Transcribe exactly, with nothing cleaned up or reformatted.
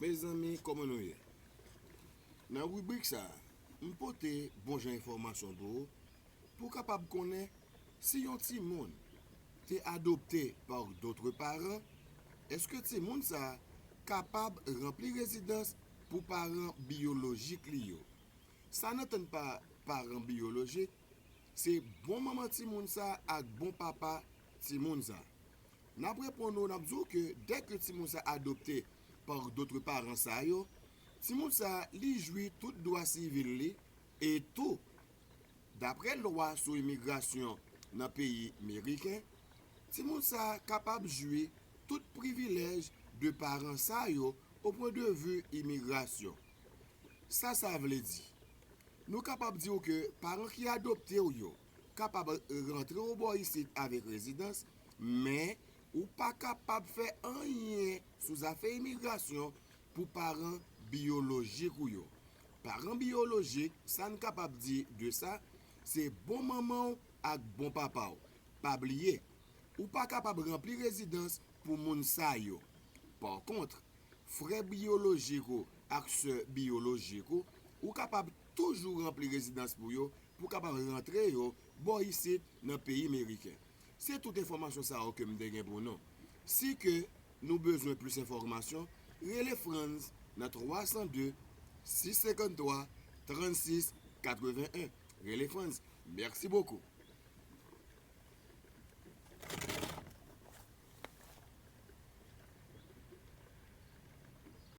Mezanmi, kòman nou ye? Nan ribrik sa a, m pote bon jan enfòmasyon pou ou, pou w kapab konnen si yon timoun te adopte par d'autres parents, èske timoun sa a kapab ranpli rezidans pou paran biyolojik li yo? Sa n ap tann pa paran biyolojik, se bon manman timoun sa a ak bon papa timoun sa a. N ap reponn ou, n ap di w ke dèke timoun sa a adopte par d'autres parents sa yo, timoun sa a li jwi tout dwa sivil li, e tou, daprè lwa sou imigrasyon nan peyi meriken, timoun sa a kapab jwi tout privilèj de paran sa yo o pwen de vi imigrasyon. Sa sa vle di? Nou kapab di w ke paran ki adopte w yo kapab rantre w bò isit avèk rezidans, men ou pa kapab fè anyen sou zafè imigrasyon pou paran biyolojik ou yo. Paran biyolojik, sa n kapab di de sa, se bon manman w ak bon papa w. Pa bliye, ou pa kapab ranpli rezidans pou moun sa yo. Pa kont, frè biyolojik ou ak sè biyolojik ou, ou kapab toujou ranpli rezidans pou yo, pou kapab rantre yo bò isit nan peyi meriken. Se tout enfòmasyon sa yo ke m te gen pou nou. Si ke nou bezwen plis enfòmasyon, rele Franz nan twa san de, sis senkann twa, trannsis katrevenn en. Rele Franz. Mèsi bokou.